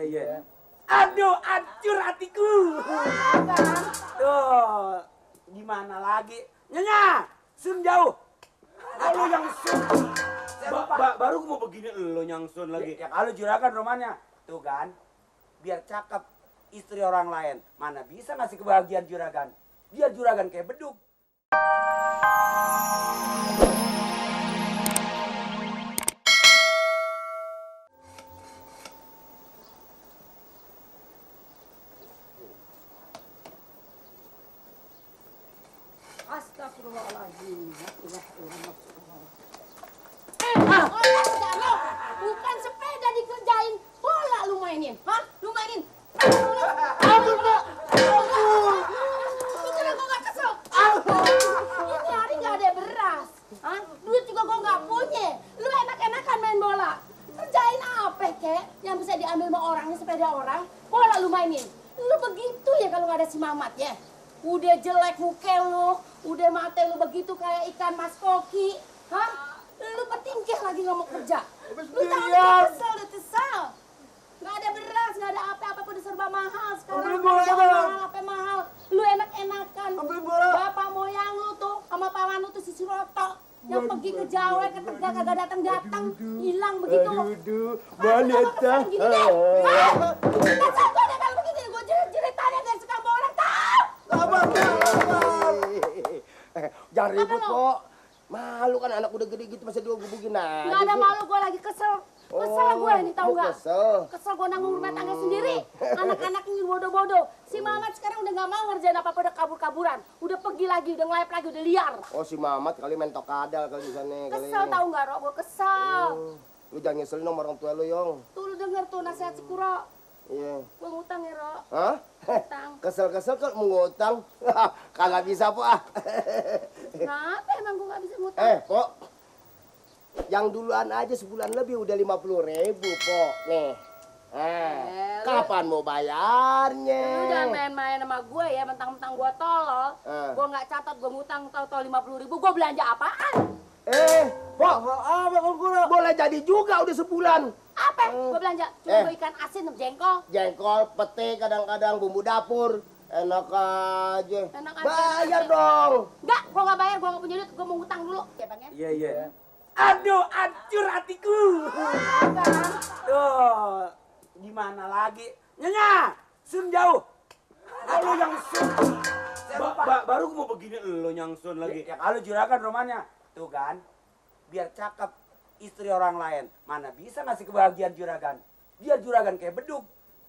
iya. Aduh, hancur hatiku. Tuh, gimana lagi? Nyonya, sun jauh. Lo yang sun. Baru mau begini lo yang sun lagi. Ya kalau juragan romannya. Tuh kan, biar cakep istri orang lain. Mana bisa ngasih kebahagiaan juragan. Dia juragan kayak bedug. Astagfirullahaladzim. Bukan sepeda dikerjain, bola lu mainin. Hah? Lu mainin. Ampun, Pak. Ampun. Lu kira gua gak kesel? Ini hari gak ada beras. Hah? Duit juga gua gak punya. Lu enak-enakan main bola. Kerjain apa, kek? Yang bisa diambil sama orang, sepeda orang, bola lu mainin. Lu begitu ya kalau gak ada si Mamat ya? Udah jelek muka lu, udah mata lu begitu kayak ikan mas koki. Hah? Lu petingkeh lagi nggak mau kerja. Lu tahu udah kesel. Nggak ada beras, nggak ada apa-apa udah serba mahal sekarang. Mahal apa mahal. Lu enak-enakan. Bapak moyang lu tuh sama paman lu tuh si Siroto yang pergi ke Jawa ke Tegal kagak datang-datang, hilang begitu. Aduh, wanita. Gini deh. Dasar gua deh kalau begitu gua jerit-jeritannya dari sekampung orang tahu. Jangan ribut, Pok. Malu kan anak udah gede gitu masa dia gebukin aja. Nggak ada malu, gue lagi kesel. Kesel gue ini, tahu nggak? Kesel gue nanggung rumah tangga sendiri. Anak-anak ini bodoh-bodoh. Si Mamat sekarang udah nggak mau ngerjain apa-apa, udah kabur-kaburan. Udah pergi lagi, udah ngelayap lagi, udah liar. Oh, si Mamat kali main tokadal kali di sana. Kesel tahu nggak, Rok? Gue kesel. Lu jangan nyeselin sama orang tua lu, Yong. Tuh lu denger tuh nasihat si Kuro. Iya. Gue ngutang ya, Rok. Hah? Ngutang. Kesel-kesel kok mau ngutang. Kagak bisa, Pok. Kenapa emang gue nggak bisa ngutang? Pok. Yang duluan aja sebulan lebih udah 50.000, Pok. Nih. Kapan mau bayarnya? Lu jangan main-main sama gue ya, mentang-mentang gue tolol. Gue nggak catat, gue ngutang tau-tau 50.000, gue belanja apaan? Pok. Boleh jadi juga udah sebulan. Apa? Gue belanja cuma ikan asin sama jengkol. Jengkol, pete, kadang-kadang bumbu dapur. Enak aja. Enak aja. Bayar dong. Enggak, gue nggak bayar, gue nggak punya duit, gue mau ngutang dulu. Ya Bang ya? Iya. Aduh, hancur hatiku. Tuh, gimana lagi? Nyonya, sun jauh. Lo yang sun. Baru mau begini lo yang sun lagi. Ya kalau juragan romannya. Tuh kan, biar cakep istri orang lain. Mana bisa ngasih kebahagiaan juragan. Dia juragan kayak bedug.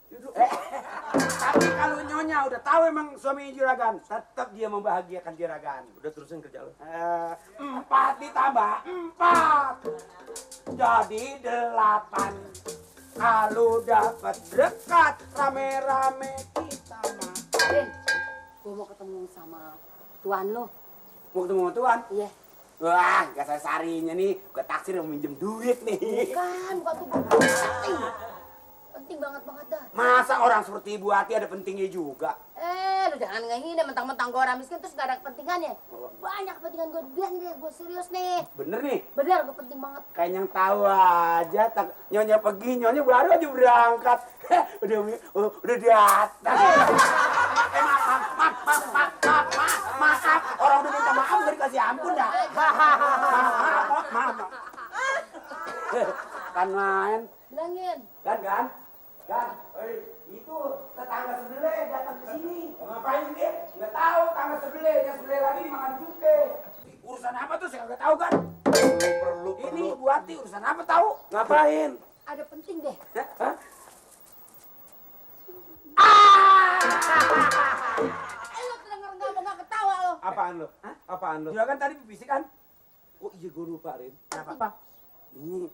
Tapi kalau nyonya udah tahu emang suaminya juragan, tetap dia membahagiakan juragan. Udah terusin kerja lo. 4 ditambah 4 jadi 8. Kalau dapat dekat rame-rame kita makan. Gue mau ketemu sama tuan lo. Mau ketemu sama tuan? Iya. Wah, gak sarinya nih, gue taksir mau minjem duit nih. Bukan tuh penting. Penting banget dah. Masa orang seperti Ibu Hati ada pentingnya juga? Lu jangan ngehina mentang-mentang gue orang miskin terus gak ada kepentingannya. Banyak kepentingan gue, bilang deh, gue serius nih. Bener nih? Bener, gue penting banget. Kayak yang tahu aja, nyonya pergi, nyonya baru aja berangkat. udah di atas. Maaf, orang udah minta maaf gak dikasih ampun dah. Maaf. Kan main. Bilangin. Gan. Itu tetangga sebelah datang ke sini. Ngapain dia? Nggak tahu, tetangga sebelah, yang sebelah lagi dimakan cuke. Urusan apa tuh saya nggak tahu kan? Perlu. Ini Ibu Hati urusan apa tahu? Ngapain? Ada penting deh. Hah? Lo denger nggak ketawa lo. Apaan lo? Juragan tadi berbisik kan? Oh iya gue lupa, Rin. Apa? Ini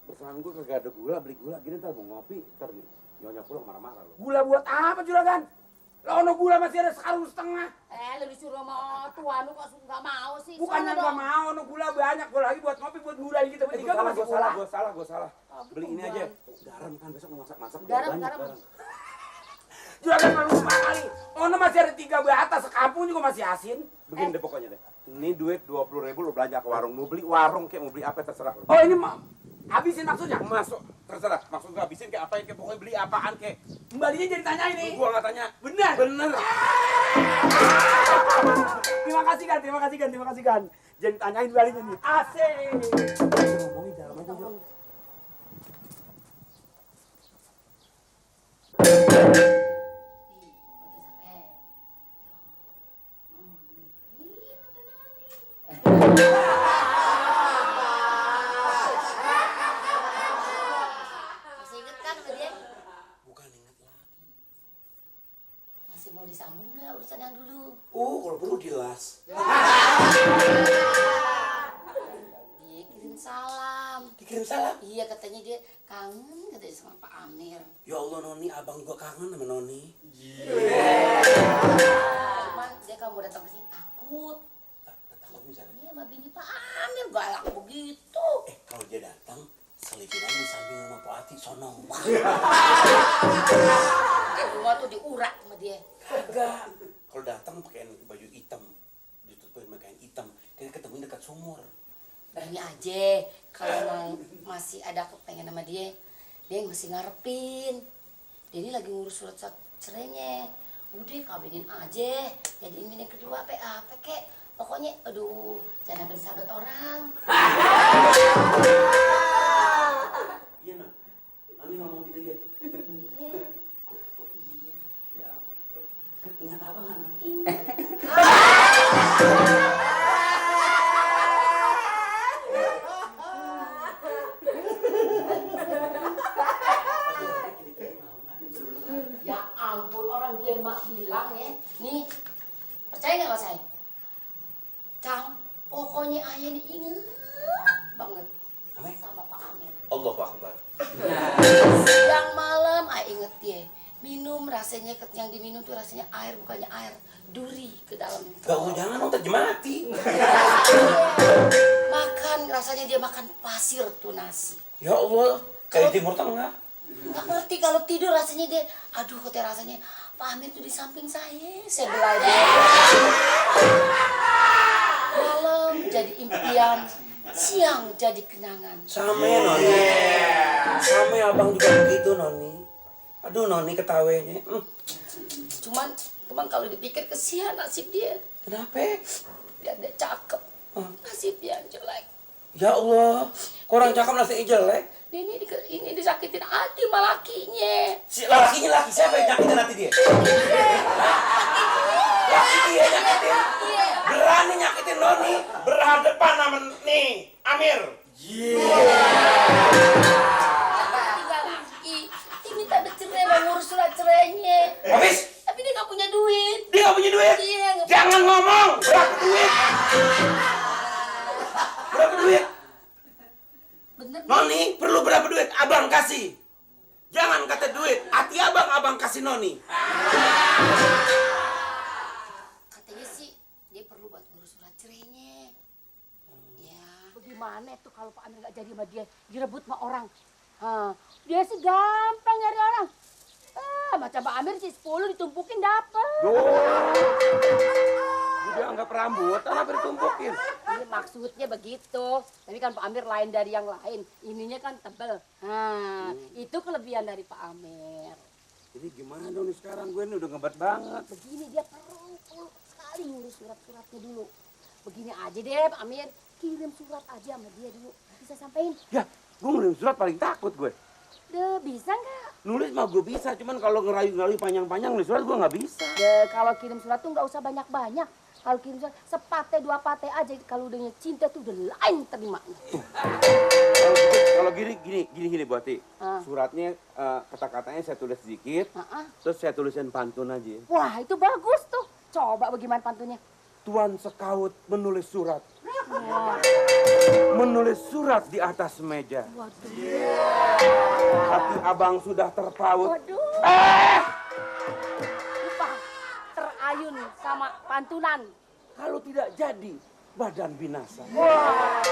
pesanan gue kagak ada gula, beli gula gini ntar mau ngopi, ntar nih nyonya pulang marah-marah lo. Gula buat apa juragan? Lo ono gula masih ada sekarung setengah. Lu disuruh sama tuan lu kok nggak mau sih? Bukannya nggak mau, ono gula banyak, gue lagi buat ngopi buat ngurain kita bertiga kan masih kurang. Gue salah. Beli ini aja. Garam kan besok mau masak. Garam. Juragan malu lupa kali. Ono masih ada 3 bata sekampung juga masih asin. Begini deh pokoknya deh. Ini duit 20.000 lo belanja ke warung. Mau beli warung kayak mau beli apa terserah lo. Oh ini mah Habisin maksudnya. Masuk, terserah. Maksud gua habisin kayak apain, kayak pokoknya beli apaan kayak. Kembalinya jadi tanya ini. Gua nggak tanya. Benar. Bener. Terima kasih kan. Jadi tanyain baliknya nih. Asik. Ngomongin dalam aja dong. Masih inget kan sama dia? Bukan ingat lagi. Masih mau disambung nggak urusan yang dulu? Kalau perlu jelas. Dia kirim salam. Dikirim salam. Iya katanya dia kangen katanya sama Pak Amir. Ya Allah Noni, abang gua kangen sama Noni. Cuman dia kalau mau datang ke sini takut. Takut misalnya. Iya sama bini Pak Amir galak begitu. Kalau dia datang, selipin aja samping rumah Pak Ati sono. Rumah tuh diurak sama dia. Kagak. Kalau datang pakaian baju hitam, ditutupin pakaian hitam, kita ketemu dekat sumur. Gini aja, kalau emang masih ada kepengen sama dia yang masih ngarepin. Dia ini lagi ngurus surat cerainya. Udah kawinin aja, jadiin bini kedua apa kek. Pokoknya, aduh, jangan sampai disabet orang. Iya nah, Noni ngomong gitu ya. Ya, ingat apa kan? Ya ampun, orang dia mak bilang ya. Nih, percaya nggak mas saya? Cang, pokoknya ayah ini inget banget Amin. sama Pak Amir. Allahu Akbar. Siang malam ayah inget dia. Minum rasanya yang diminum tuh rasanya air bukannya air, duri ke dalam. Gak usah jangan nong terjemati. Makan rasanya dia makan pasir tuh nasi. Ya Allah, kayak Timur Tengah. Nggak ngerti kalau tidur rasanya dia, aduh kata rasanya Pak Amir tuh di samping saya belajar. Malam jadi impian, siang jadi kenangan. Sama ya Noni. Sama ya abang juga begitu Noni. Aduh Noni ketawanya. Cuman kalau dipikir kesian nasib dia. Kenapa? Dia cakep, nasib dia jelek. Ya Allah, kurang cakep nasibnya jelek. Dia ini disakitin hati sama lakinya. Si lakinya laki siapa yang nyakitin hati dia? Laki dia nyakitin. Berani nyakitin Noni berhadapan sama nih Amir. Tinggal laki, dia minta bercerai mau ngurus surat cerainya. Habis? Tapi dia nggak punya duit. Dia gak punya duit? Iya, nggak punya. Jangan ngomong, berapa duit? Berapa duit? Bener. Noni perlu berapa duit? Abang kasih. Jangan kata duit, hati abang kasih Noni. Katanya sih dia perlu buat ngurus surat cerainya. Ya. Bagaimana tuh kalau Pak Amir nggak jadi sama dia, direbut sama orang. Dia sih gampang nyari orang. Macam Pak Amir sih 10 ditumpukin dapet. Udah anggap rambutan apa ditumpukin? Ini maksudnya begitu. Tapi kan Pak Amir lain dari yang lain. Ininya kan tebel. Itu kelebihan dari Pak Amir. Jadi gimana dong nih sekarang gue ini udah ngebat banget. Begini dia perlu sekali ngurus surat-suratnya dulu. Begini aja deh Pak Amir, kirim surat aja sama dia dulu. Bisa sampein? Ya, gue ngirim surat paling takut gue. Bisa nggak? Nulis mah gue bisa, cuman kalau ngerayu-ngerayu panjang-panjang nulis surat gue nggak bisa. Kalau kirim surat tuh nggak usah banyak-banyak. Kalau kirim surat sepate 2 pate aja. Kalau udah cinta tuh udah lain terimanya. Kalau gini Bu Ati. Suratnya kata-katanya saya tulis sedikit, terus saya tulisin pantun aja. Wah itu bagus tuh. Coba bagaimana pantunnya? Tuan Sekaut menulis surat. Wah. Menulis surat di atas meja. Waduh. Hati abang sudah terpaut. Waduh. Lupa terayun sama pantunan. Kalau tidak jadi, badan binasa. Wah.